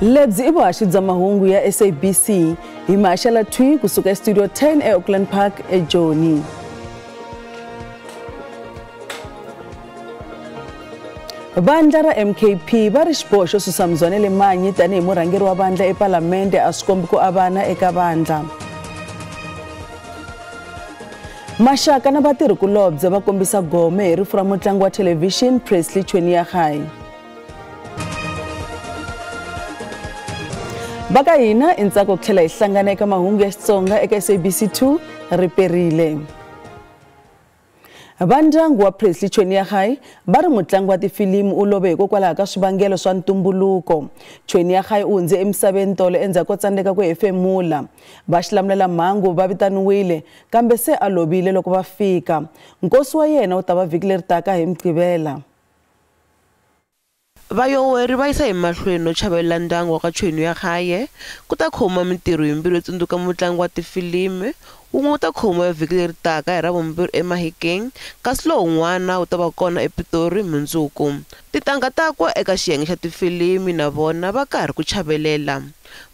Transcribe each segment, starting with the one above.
Lebyi i vuhaxi bya mahungu ya SABC hi Maxela Thwi kusuka Studio 10 eAuckland Park eJoni. Vandla ra MKP va ri xiboho xo susa Mzwanele Manyi tanihi murhangeri wa vandla ePalamende a swi kombi ku avana eka vandla. Maxaka na vatirhikulobye va kombisa gome hi rifu ra mutlangi wa thelevhixini Presley Chweneyagae. Va ka hina i ntsako ku tlhela hi hlangana eka mahungu ya Xitsonga eka SABC 2 riperile. Vandyangu wa Presley Chweneyagae va ri mutlangi wa tifilimu u love hikokwalaho ka swivangelo swa ntumbuluko. Chweneyagae u hundze emisaveni tolo endzhaku ko tsandzeka ku hefemula. Va xilamulelamhangu va vitaniwile kambe se a lovile loko va fika. Nkosi wa yena wu ta va vhiki leri taka hi Mugqivela. Vayoweri va yisa emahlweni no chavelela ndyangu wa ka Chweneyagae ku ta khoma mintirho yimbirhi yo tsundzuka mutlangi wa tifilimi. Wun'we wu ta khomiwa vhiki leri taka hi Ravumbirhi eMahikeng, kasi lowun'wana wu ta va kona ePitori mundzuku. Tintangha takwe eka xiyenge xa tifilimi na vona va karhi ku chavelela.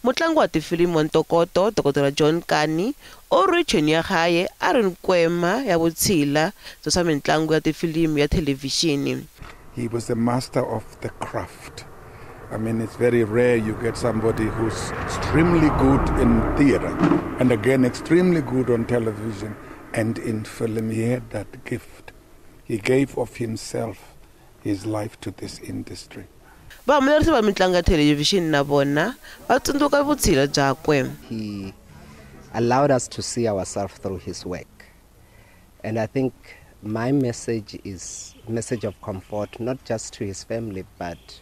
Mutlangi wa tifilimi wa ntokoto Dr John Kani u ri Chweneyagae a ri nkwema ya vutshila bya swa mitlangu ya tifilimi ya thelevhixini. He was the master of the craft. I mean, it's very rare you get somebody who's extremely good in theater and again extremely good on television and in film. He had that gift. He gave of himself, his life to this industry. Vahumelerisi va mitlangu ya thelevhixini na vona va tsundzuka vutshila byakwe. He allowed us to see ourselves through his work. And I think my message is a message of comfort, not just to his family, but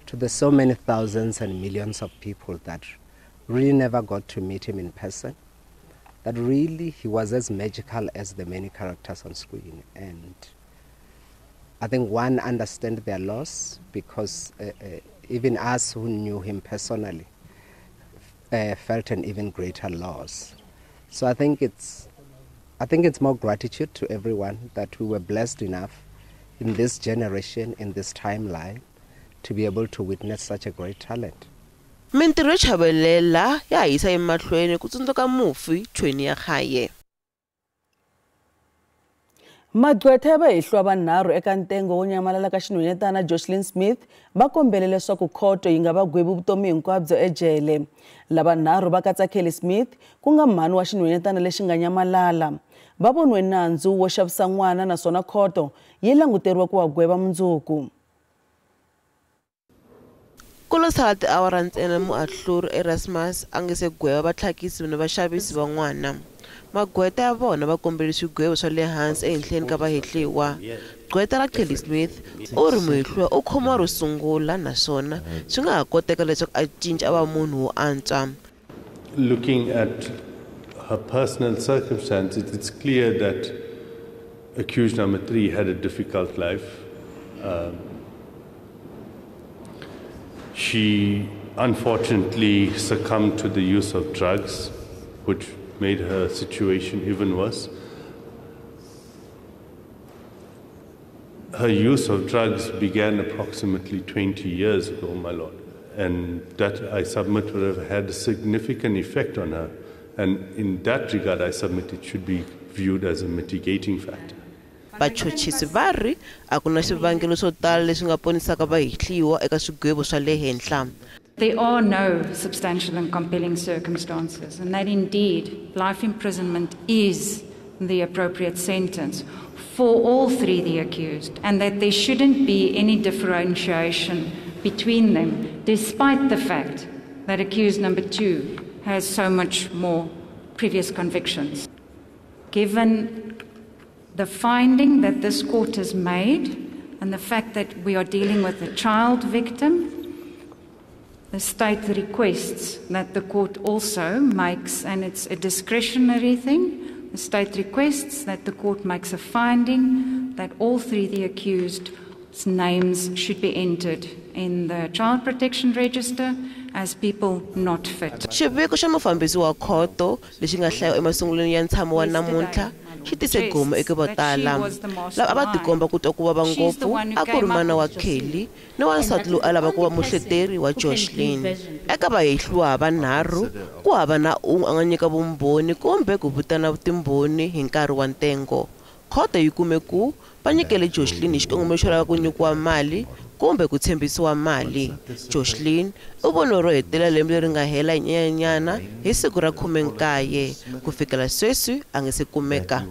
to the so many thousands and millions of people that really never got to meet him in person, that really he was as magical as the many characters on screen. And I think one understands their loss because even us who knew him personally felt an even greater loss. So I think it's more gratitude to everyone that we were blessed enough in this generation, in this timeline, to be able to witness such a great talent. Mintirho yo chavelela ya yisa emahlweni ku tsundzuka mufi Chweneyagae. Magqwetha ya vahehliwa vanharhu eka ntengo wo nyamalala ka xinhwanyetana Joshlin Smith va kombele leswaku khoto yi nga va gwevi vutomi hinkwabyo ejele. Lavanharhu va katsa Kelly Smith ku nga mhani wa xinhwanyetana lexi nga nyamalala. Va voniwe nandzu wo xavisa n'wana naswona khoto yi languteriwa ku va gweva mundzuku. Ku lo sala tiawara ntsena muahluri Erasmus a nga se gweva vatlhakisi na vaxavisi van'wana. Magqweta ya vona va kombele swigwevo swa le hansi ehenhleni ka vahehliwa. Gqweta ra Kelly Smith u ri muhehliwa u khomiwa ro sungula naswona swi nga ha koteka leswaku a cinca a va munhu wo antswa. Looking at her personal circumstances, it's clear that accused number 3 had a difficult life. She unfortunately succumbed to the use of drugs, which made her situation even worse. Her use of drugs began approximately 20 years ago, my lord, and that I submit would have had a significant effect on her. And in that regard, I submit it should be viewed as a mitigating factor. Vachuchisi va ri a ku na swivangelo swo tala leswi nga ponisaka vahehliwa eka swigwevo swa le henhla. There are no substantial and compelling circumstances, and that indeed life imprisonment is the appropriate sentence for all three the accused, and that there shouldn't be any differentiation between them, despite the fact that accused number 2 has so much more previous convictions. Given the finding that this court has made and the fact that we are dealing with a child victim, the state requests that the court also makes, and it's a discretionary thing, the state requests that the court makes a finding that all three the accused's names should be entered in the Child Protection Register as people not fit. Xiviko xa mufambisi wa khoto lexi nga hlayiwa emasungulweni ya ntshamo wa namuntlha Xi tise gome eka vo tala lava a va tikomba ku twa ku vava ngopfu a ku ri mana wa Kelly ni wansati loyi a lava ku va muhleteri wa Joshlin. Eka vahehliwa vanharhu ku hava na un'we a nga nyika vumbhoni kumbe ku vitana timbhoni hi nkarhi wa ntengo. Khoto yi kume ku va nyikele Joshlin hi xikongomelo xo lava ku nyikiwa mali kumbe ku tshembisiwa mali. Joshlin u voniwe ro hetelela lembe leri nga hela hi Nyenyanyana hi siku ra 19 ku fikela sweswi a nga se kumeka.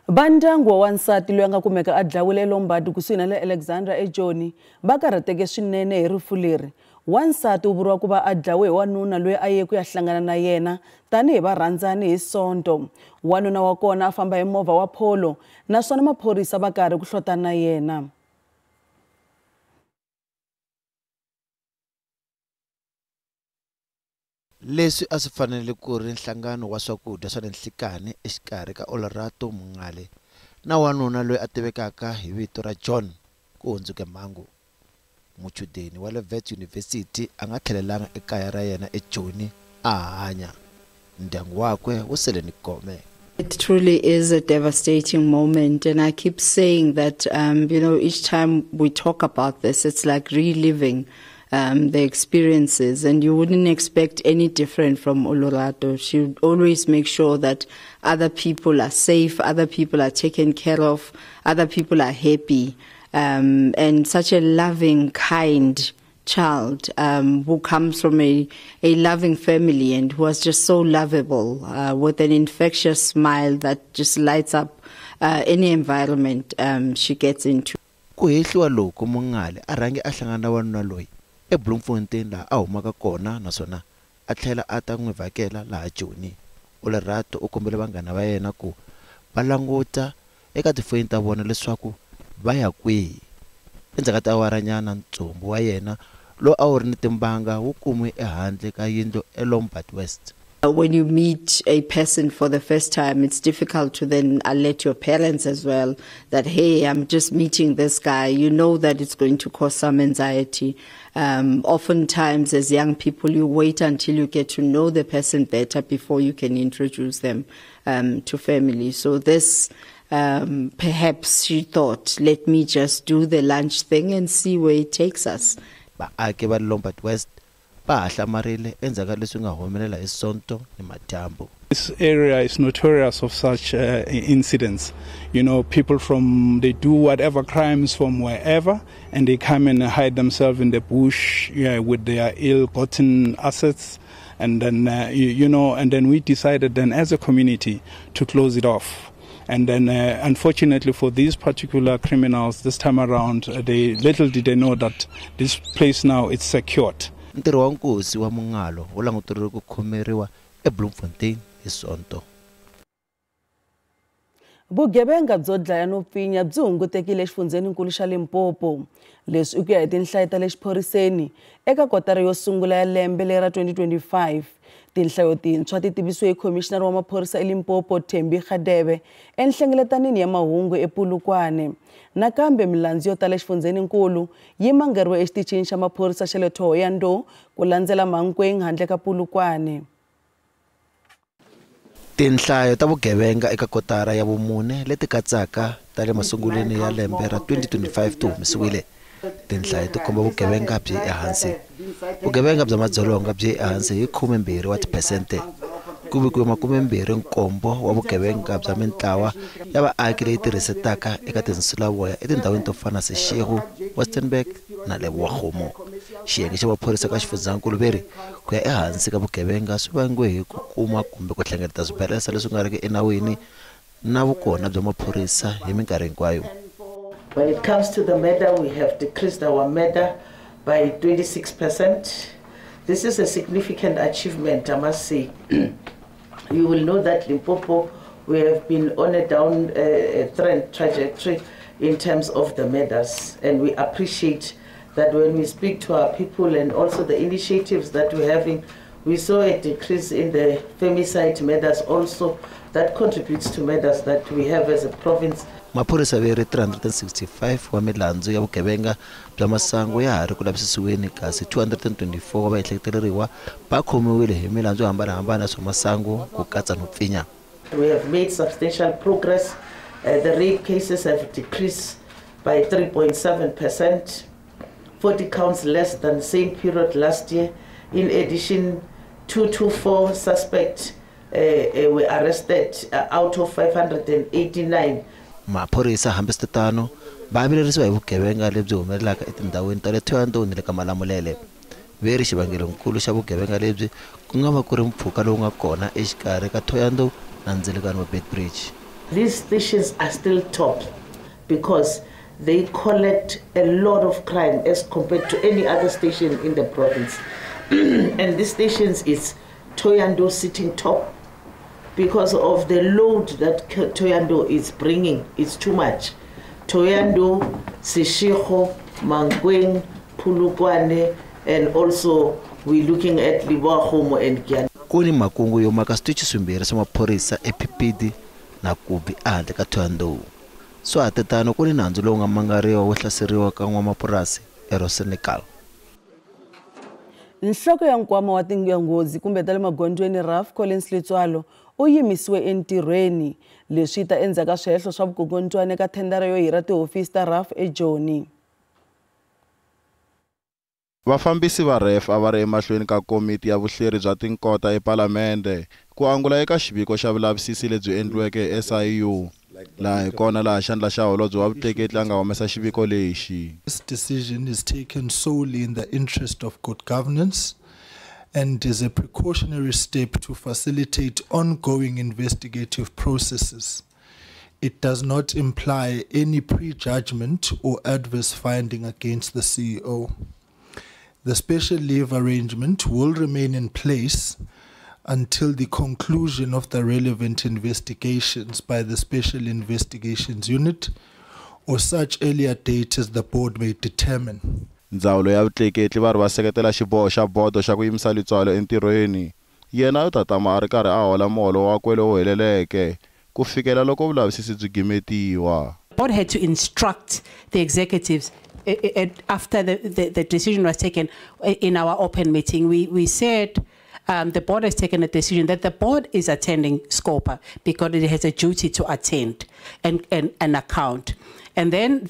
Vandyangu wa wansati loyi a nga kumeka a dlawile eLombard kusuhi na le Alexandra eJoni va karhateke swinene hi rifu leri. Wansati u vuriwa ku va a dlawe hi wanuna loyi a ye ku ya hlangana na yena tanihi varhandzani hi Sonto. Wanuna wa kona a famba hi movha wa Polo naswona maphorisa va karhi ku hlota na yena. Leswi a swi fanele ku ri nhlangano wa swakudya swa le nhlikani exikarhi ka Olorato Mongale na wanuna loyi a tivekaka hi vito ra John ku hundzuke mhangu. Muchudeni wa le Wits University a nga tlhelelanga ekaya ra yena eJoni a hanya. Ndyangu wakwe wu sele ni gome. It truly is a devastating moment, and I keep saying that, you know, each time we talk about this, it's like reliving the experiences, and you wouldn't expect any different from Olorato. She would always make sure that other people are safe, other people are taken care of, other people are happy. And such a loving, kind child who comes from a loving family and who was just so lovable, with an infectious smile that just lights up any environment she gets into. Ku hehliwa loku Mongale a rhange a hlangana na wanuna loyi eBloemfontein laha a humaka kona naswona a tlhela a ta n'wi vhakela laha Joni. Olorato u kombele vanghana va yena ku va languta eka tifoni ta vona leswaku va ya kwihi. Endzhaku ka tiawaranyana ntsumbu wa yena lowu a wu ri ni timbanga wu kumiwe ehandle ka yindlu eLombard West. When you meet a person for the first time, it's difficult to then alert your parents as well that, hey, I'm just meeting this guy. You know that it's going to cause some anxiety. Oftentimes, as young people, you wait until you get to know the person better before you can introduce them to family. So this, perhaps she thought, let me just do the lunch thing and see where it takes us. Vaaki va Lombard West va hlamarile endzhaku ka leswi nga humelela hi Sonto ni madyambu. This area is notorious of such incidents. You know, people from, they do whatever crimes from wherever, and they come and hide themselves in the bush, yeah, with their ill-gotten assets. And then, you know, and then we decided then as a community to close it off. And then, unfortunately for these particular criminals, this time around, they little did they know that this place now is secured. Ntirho wa nkosi wa Mongalo wu languteriwe ku khomeriwa eBloemfontein hi Sonto. Vugevenga byo dlaya no pfinya byi hungutekile exifundzheninkulu xa Limpopo. Leswi i ku ya hi tinhlayo ta le xiphoriseni eka kotara yo sungula ya lembe lera 2025. Tinhlayo tintshwa ti tivisiwe hi khomishinari wa maphorisa eLimpopo Thembi Kgadebe enhlengeletanini ya mahungu ePolokwane. Nakambe milandzu yo tala exifundzheninkulu yi mangariwe exitichini xa maphorisa xa le Thohoyandou ku landzela Mankweng handle ka Polokwane. Tinhlayo ta vugevenga eka kotara ya vumune leti katsaka ta le masungulweni ya lembe ra 2025 ti humesiwile. Tinhlayo ti komba vugevenga byi ehansi. Vugevenga bya madzolonga byi ehansi hi 12 wa tiphesente. Ku vikiwe 27 wa vugevenga bya mintlawa ya vaaki leyi tirhisetaka eka tinsulavoya etindhawini to fana na Seshego, Westernburg na Lebowa-Kgomo. Xiyenge xa maphorisa ka xifundzankulu ve ri ku ya ehansi ka vugevenga swi vangiwe hi ku kuma kumbe ku hlengeleta swibalesa leswi nga riki enawini na vukona bya maphorisa hi minkarhi hinkwayo. When it comes to the murder, we have decreased our murder by 26%. This is a significant achievement, I must say. You will know that Limpopo, we have been on a down trend trajectory in terms of the murders, and we appreciate that when we speak to our people and also the initiatives that we're having, we saw a decrease in the femicide murders also that contributes to murders that we have as a province. Maphorisa ve ri 365 wa milandzu ya vugevenga bya masangu ya ha ri ku lavisisiweni kasi 224 wa vaehleketeleriwa va khomiwile hi milandzu yo hambanahambana swa masangu ku katsa no pfinya. We have made substantial progress. The rape cases have decreased by 3.7%, 40 counts less than the same period last year. In addition, 224 suspects were arrested out of 589. Maphorisa hambiswiritano va vilerisiwa hi vugevenga lebyi humelelaka etindhawini ta le Thohoyandou ni le ka Malamulele. Ve ri xivangelonkulu xa vugevenga lebyi ku nga va ku ri mpfhuka lowu nga kona exikarhi ka Thohoyandou na ndzilekano wa Beitbridge. These stations are still top because they collect a lot of crime as compared to any other station in the province. And these stations is Thohoyandou sitting top because of the load that Thohoyandou is bringing. It's too much. Thohoyandou, Seshego, Mankweng, Polokwane, and also we're looking at Lebowakgomo and Giyani. Ku ni makungu yo maka switichi swimbirhi swa maphorisa ePhipidi na Kubi ehandle ka Thohoyandou. Swa ha tano ku ni nandzu lowu nga mangariwa wo hlaseriwa ka n'wamapurasi eRosenekal. Nhloko ya nkwama wa tinghozi kumbe ta le magondzweni Ralph Collins Letsoalo u yimisiwe entirhweni. Leswi ta endzhaku ka swihehlo swa vukungundzwana eka thendara yo hira tihofisi ta Ralph eJoni. Vafambisi va REF a va ri emahlweni ka komiti ya vuhleri bya tinkota ePalamende ku angula eka xiviko xa vulavisisi lebyi endliweke hi SIU. Laha hi kona laha xandla xa holobye wa vutleketli a nga humesa xiviko lexi. This decision is taken solely in the interest of good governance and is a precautionary step to facilitate ongoing investigative processes. It does not imply any prejudgment or adverse finding against the CEO. The special leave arrangement will remain in place until the conclusion of the relevant investigations by the Special Investigations Unit or such earlier date as the board may determine. Ndzawulo ya vutleketli va ri va seketela xiboho xa bodo xa ku yimisa Letsoalo entirhweni. Yena u ta tama a ri karhi a hola muholo wakwe lowu heleleke ku fikela loko vulavisisi byi gimetiwa. The board had to instruct the executives after the decision was taken in our open meeting. We said the board has taken a decision that the board is attending SCOPA because it has a duty to attend and account. And then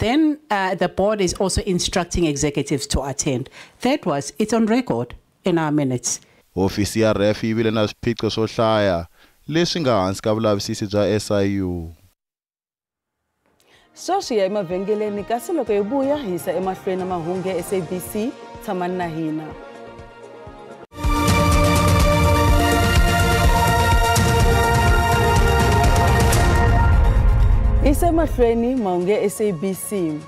the board is also instructing executives to attend. That was, it's on record in our minutes. Hofisi ya REF yi vile na swiphiqo swo hlaya leswi nga hansi ka vulavisisi bya SIU. Sweswi ya emavhengeleni kasi loko hi vuya hi yisa emahlweni na mahungu ya SABC. Tshamani na hina. Isa mahlweni mahungu ya SABC.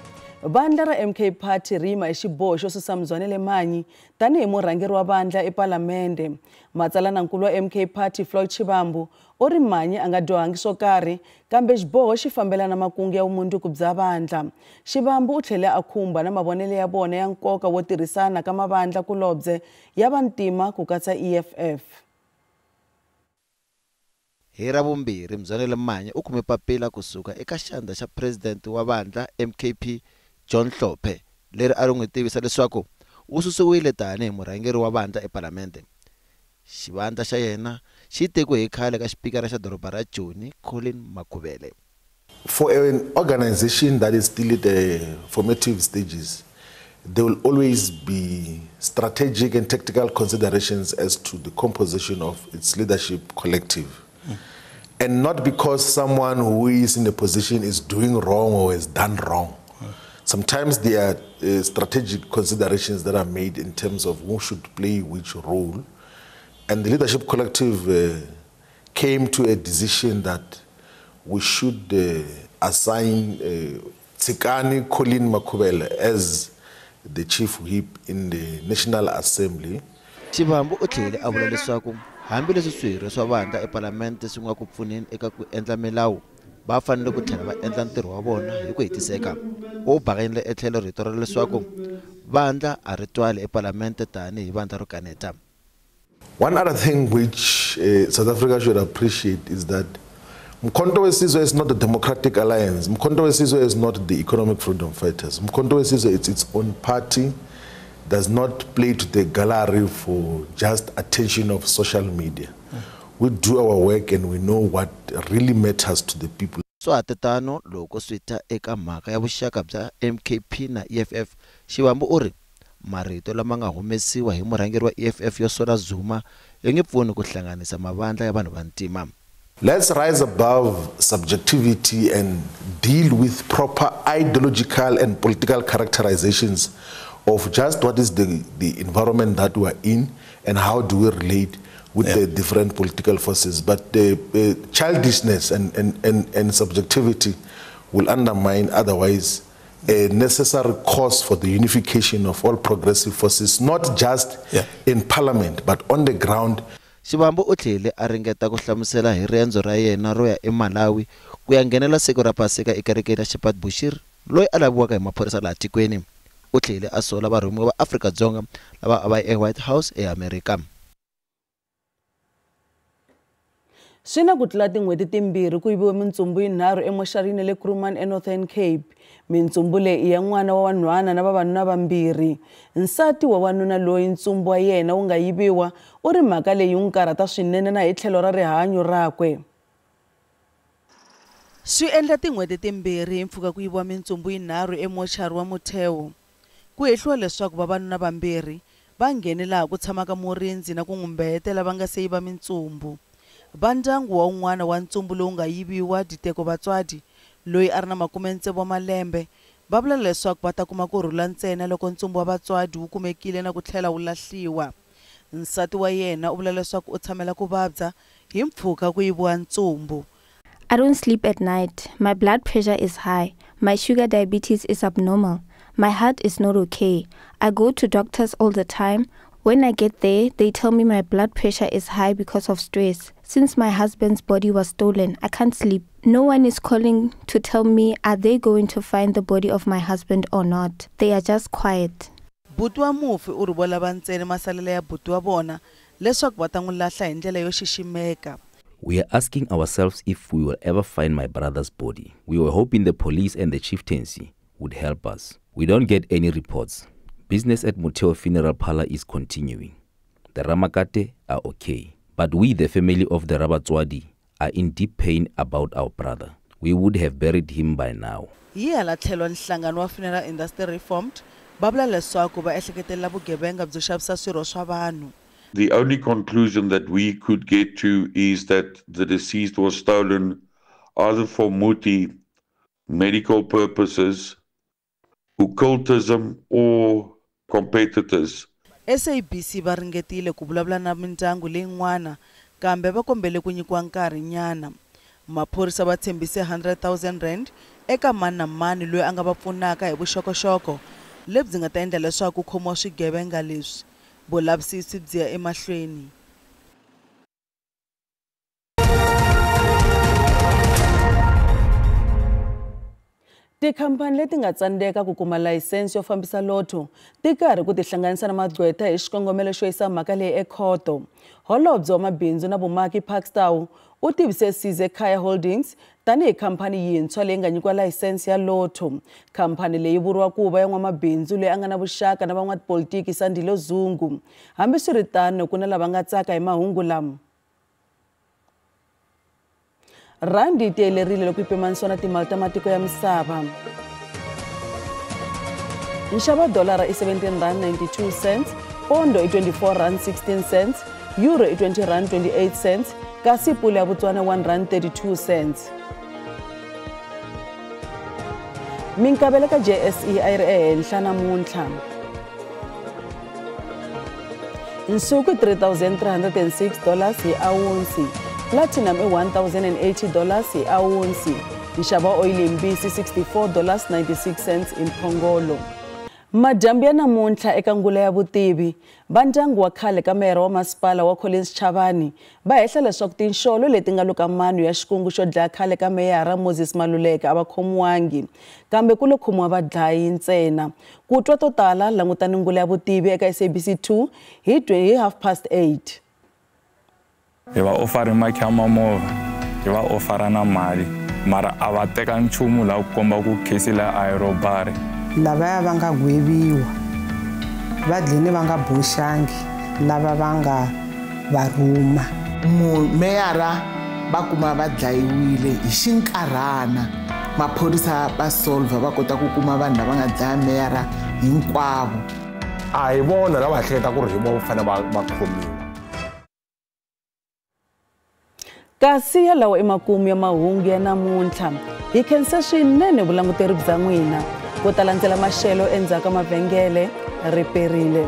Vandla ra MK Party ri yima hi xiboho xo susa Mzwanele Manyi tanihi murhangeri wa vandla ePalamende. Matsalanankulu wa MK Party Floyd Shivambu u ri Manyi a nga dyohangi swo karhi kambe xiboho xi fambelana makungu ya vumundzuku bya vandla. Shivambu u tlhele a khumba na mavonelo ya vona ya nkoka wo tirhisana ka mavandla kulobye ya vantima ku katsa EFF. Hi Ravumbirhi Mzwanele Manyi u kume papila kusuka eka xandla xa president wa vandla MKP John Hlophe leri a ri n'wi tivisa leswaku u susiwile tanihi murhangeri wa vandla ePalamende. Xivandla xa yena xi tekiwe hi khale ka xipikara xa doroba ra Joni Colin Makhuvele. For an organization that is still at the formative stages, there will always be strategic and tactical considerations as to the composition of its leadership collective. And not because someone who is in a position is doing wrong or has done wrong. Sometimes there are strategic considerations that are made in terms of who should play which role. And the leadership collective came to a decision that we should assign Tsikani Colin Makhuvele as the chief whip in the National Assembly. Shivambu u tlhele a vula leswaku hambileswi swirho swa vandla ePalamende swi nga ku pfuneni eka ku endla milawu, va fanele ku tlhela va endla ntirho wa vona hi ku hetiseka. U bakanyile etlhelo rito ra leswaku vandla a ri twali ePalamende tanihi vandla ro kaneta. One other thing which South Africa should appreciate is that Mkhonto weSizwe is not the Democratic Alliance. Mkhonto weSizwe is not the Economic Freedom Fighters. Mkhonto weSizwe is its own party, does not play to the gallery for just attention of social media. We do our work and we know what really matters to the people. Swa ha tano loko swi ta eka mhaka ya vuxaka bya MKP na EFF, Shivambu u ri marito lama nga humesiwa hi murhangeri wa EFF yo sola Zuma yi nge pfuni ku hlanganisa mavandla ya vanhu va ntima. Let's rise above subjectivity and deal with proper ideological and political characterizations of just what is the environment that we are in and how do we relate with the different political forces. But the childishness and subjectivity will undermine otherwise a necessary cause for the unification of all progressive forces, not just in parliament, but on the ground. Shivambu u tlhele a ringeta ku hlamusela hi riendzo ra yena ro ya eMalawi ku ya nghenela siku ra Paseka ekerekeni ya Shepherd Bushiri, loyi a laviwaka hi maphorisa laha tikweni. U tlhele a sola varhumiwa va Afrika-Dzonga lava a va ya eWhite House eAmerika. Swi na ku tlula tin'hweti timbirhi ku yiviwe mintsumbu yinharhu emoxarini le Kruman eNorthern Cape. Mintsumbu leyi i ya n'wana wa wanhwana na vavanuna vambirhi. Nsati wa wanuna loyi ntsumbu wa yena wu nga yiviwa u ri mhaka leyi n'wi karhata swinene na hi tlhelo ra rihanyo rakwe. Swi endla tin'hweti timbirhi hi mpfhuka ku yiviwa mintsumbu yinharhu emoxari wa Motheo. Ku hehliwa leswaku vavanuna vambirhi va nghene laha ku tshamaka murindzi na ku n'wi mbetela va nga se yiva mintsumbu. Va ndyangu wa un'wana wa ntsumbu lowu nga yiviwa, Diteko Batswadi, loyi a ri na 60 wa malembe, va vula leswaku va ta kuma ku rhula ntsena loko ntsumbu wa Batswadi wu kumekile na ku tlhela wu lahliwa. Nsati wa yena u vula leswaku u tshamela ku vabya hi mpfhuka ku yiviwa ntsumbu. I don't sleep at night. My blood pressure is high. My sugar diabetes is abnormal. My heart is not okay. I go to doctors all the time. When I get there, they tell me my blood pressure is high because of stress. Since my husband's body was stolen, I can't sleep. No one is calling to tell me are they going to find the body of my husband or not. They are just quiet. Buti wa mufi u ri vo lava ntsena masalela ya buti wa vona leswaku va ta n'wi lahla hi ndlela yo xiximeka. We are asking ourselves if we will ever find my brother's body. We were hoping the police and the chieftaincy would help us. We don't get any reports. Business at Motheo Funeral Parlor is continuing. The Ramakate are okay. But we, the family of the Rabatswadi, are in deep pain about our brother. We would have buried him by now. Hi hala tlhelo nhlangano wa Funeral Industry Reformed va vula leswaku va ehleketelela vugevenga byo xavisa swirho swa vanhu. The only conclusion that we could get to is that the deceased was stolen either for muti, medical purposes, occultism or competitors. SABC va ringetile ku vulavula na mindyangu leyin'wana kambe va kombele ku nyikiwa nkarhinyana. Maphorisa va tshembise 100,000 rand eka mani na mani loyi a nga va pfunaka hi vuxokoxoko lebyi nga ta endla leswaku ku khomiwa swigevenga leswi. Vulavisisi byi ya emahlweni. Tikhampani leti nga tsandzeka ku kuma layisense yo fambisa lotto ti karhi ku tihlanganisa na magqwetha hi xikongomelo xo yisa mhaka leyi ekhoto. Holobye wa mabindzu na vumaki Parks Tau u tivise Size Khaya Holdings tanihi khampani yintshwa leyi nga nyikiwa layisense ya lotto. Khampani leyi vuriwa ku va ya n'wamabindzu loyi a nga na vuxaka na van'watipolitiki Sandile Zungu. Hambiswiritano ku na lava nga tsaka hi mahungu lama. Randi yi tiyelerile loko yi pimanisiwa na timali ta matiko ya misava. Nxavo wa dolara i R17.92, pondo i R24.16, euro i R20.28, kasi pula ya Botswana R1.32. Minkavelo ka JSE a yi ri ehenhla namuntlha. Nsuku i $3,306 hi awunsi. Platinum i $1,080 hi awunsi. Nxavo wa oyili yimbisi $64.96 hi mphongolo. Madyambu ya namuntlha eka ngula ya vutivi, va ndyangu wa khale ka meyara wa masipala wa Collins Chavani va hehla leswaku tinxolo leti nga luka mano ya xikungu xo dlaya khale ka meyara Moses Maluleke a va khomiwangi, kambe ku lo khomiwa vadlayi ntsena. Ku twa to tala langutani ngula ya vutivi eka SABC 2 hi 8:30. Hi va offer makhi ya mamovha, hi va offer na mali, mara a va teka nchumu laha ku komba ku case la a yi robbery. Lavaya va nga gweviwa va dlini va nga boxangi lava va nga va rhuma. Meyara va kuma va dlayiwile hi xinkarhana. Maphorisa va solve va kota ku kuma vanhu lava nga dlaya meyara hinkwavo. A hi vona lava hleketa ku ri hi vona va fanele va khomiwa. Kasi yalawo i makumu ya mahungu ya namuntlha. Hi khensa swinene vulanguteri bya n'wina. Vo ta landzela maxelo endzhaku ka mavhengele ri perile.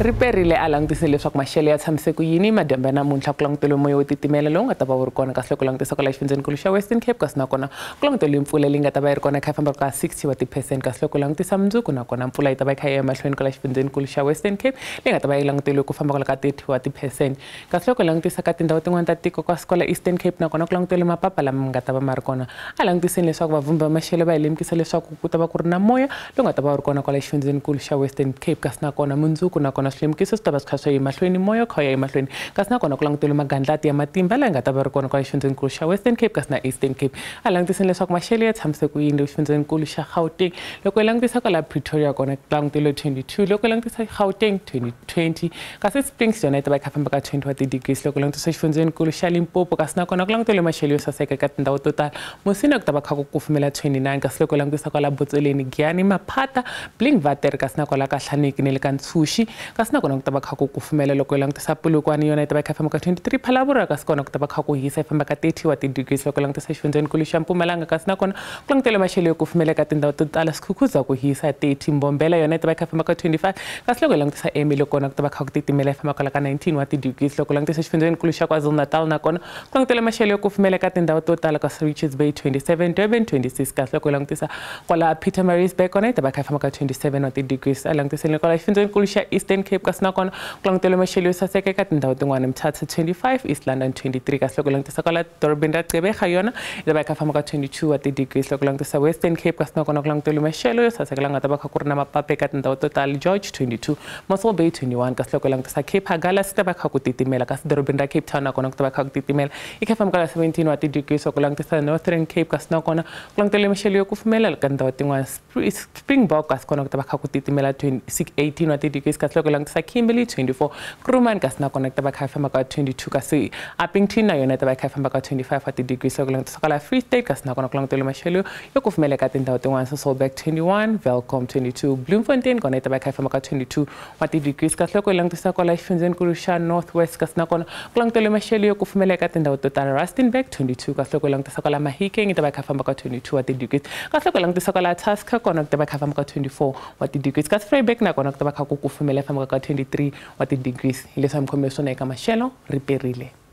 Riperile a langutise leswaku maxelo ya tshamise ku yini madyambu ya namuntlha ku languteliwe moya wo titimela lowu nga ta va wu ri kona kasi loko langutisa kwala xifundzenikulu xa Western Cape kasi nakona ku languteliwe mpfula leyi nga ta va yi ri kona yi kha yi famba ka 60 wa ti-percent kasi loko langutisa mundzuku nakona mpfula yi ta va yi kha yi ya emahlweni kwala xifundzenikulu xa Western Cape leyi nga ta va yi languteliwe ku famba kwala ka 30 wa ti-percent kasi loko langutisa ka tindhawu tin'wana ta tiko kasi kwala Eastern Cape nakona ku languteliwe mapapa lama nga ta va ma ri kona. A langutiseni leswaku vavhumbi va maxelo va hi lemukisa leswaku ku ta va ku ri na moya lowu nga ta va wu ri kona kwala xifundzenikulu xa Western Cape kasi nakona mundzuku nakona swilemukiso swi ta va swi kha swi ya emahlweni moya kha ya emahlweni kasi nakona ku languteliwe magandlati ya matimba laha nga ta va ri kona kwala xifundzenikulu xa Western Cape kasi na Eastern Cape. A langutiseni leswaku maxelo ya tshamise ku yini xifundzenikulu xa Gauteng. Loko hi langutisa kwala Pretoria kona ku languteliwe 22, loko hi langutisa Gauteng 20 kasi Springs yona yi ta va yi kha famba ka 20 degrees. Loko hi langutisa xifundzenikulu xa Limpopo kasi nakona ku languteliwe maxelo yo saseka eka tindhawu to tala. Musina ku ta va kha ku kufumela 29 kasi loko hi langutisa kwala Botsoleni, Giyani, Maphata, Blinkwater kasi nakwala ka Hlaneki ne le ka Ntshuxi kasi nakona ku ta va kha ku kufumela. Loko hi langutisa Polokwane yona yi ta va yi kha famba ka 23, Phalaborwa kasi kona ku ta va kha ku hisa yi famba ka 30 wa ti-degrees. Loko hi langutisa xifundzenikulu xa Mpumalanga kasi nakona ku languteliwe maxelo yo kufumela eka tindhawu to tala, Skhukhuza ku hisa 30, Mbombela yona yi ta va yi kha famba ka 25 kasi loko hi langutisa Ermelo kona ku ta va kha ku titimela yi famba kwala ka 19 wa ti-degrees. Loko hi langutisa xifundzenikulu xa KwaZulu-Natal nakona ku languteliwe maxelo yo kufumela eka tindhawu to tala kasi Richards Bay 27, Durban 26 kasi loko hi langutisa kwala Pietermaritzburg kona yi ta va kha yi famba ka 27 wa ti-degrees. A langutiseni kwala xifundzenikulu xa Eastern Cape kasi nakona ku languteliwe maxelo yo saseka eka tindhawu tin'wana, Mthatha 25, East London 23 kasi loko langutisa kwala dorobeni ra Gqeberha yona yi ta va yi kha famba ka 22 wa ti-degrees. Loko langutisa Western Cape kasi nakona ku languteliwe maxelo yo saseka la nga ta va kha ku ri na mapapa eka tindhawu to tala, George 22, Mossel Bay 21 kasi loko langutisa Cape Agulhas yi ta va kha ku titimela kasi dorobeni ra Cape Town nakona ku ta va kha ku titimela yi kha famba ka 17 wa ti-degrees. Loko langutisa Northern Cape kasi nakona ku languteliwe maxelo yo kufumela eka tindhawu tin'wana, Springbok kasi kona ku ta va kha ku titimela 18 wa ti-degrees kasi loko langutisa Kimberley 24, Kruman kasi nakona ku ta va kha yi famba ka 22 kasi Upington na yona yi ta va kha yi famba ka 25 wa ti-degrees. Loko langutisa kwala Free State kasi nakona ku languteliwe maxelo yo kufumela eka tindhawu tin'wana, Sasolburg 21, Welkom 22, Bloemfontein kona yi ta va kha yi famba ka 22 wa ti-degrees kasi loko hi langutisa kwala xifundzenikulu xa North West kasi nakona ku languteliwe maxelo yo kufumela eka tindhawu to tala, Rustenburg 22 kasi loko hi langutisa kwala Mahikeng yi ta va kha yi famba ka 22 wa ti-degrees kasi loko hi langutisa kwala Tusker kona ku ta va kha yi famba ka 24 wa ti-degrees kasi Vryburg nakona ku ta va kha ku kufumela yi famba ka 23 wa ti-degrees. Hi leswi a mi khome swona eka maxelo riperile.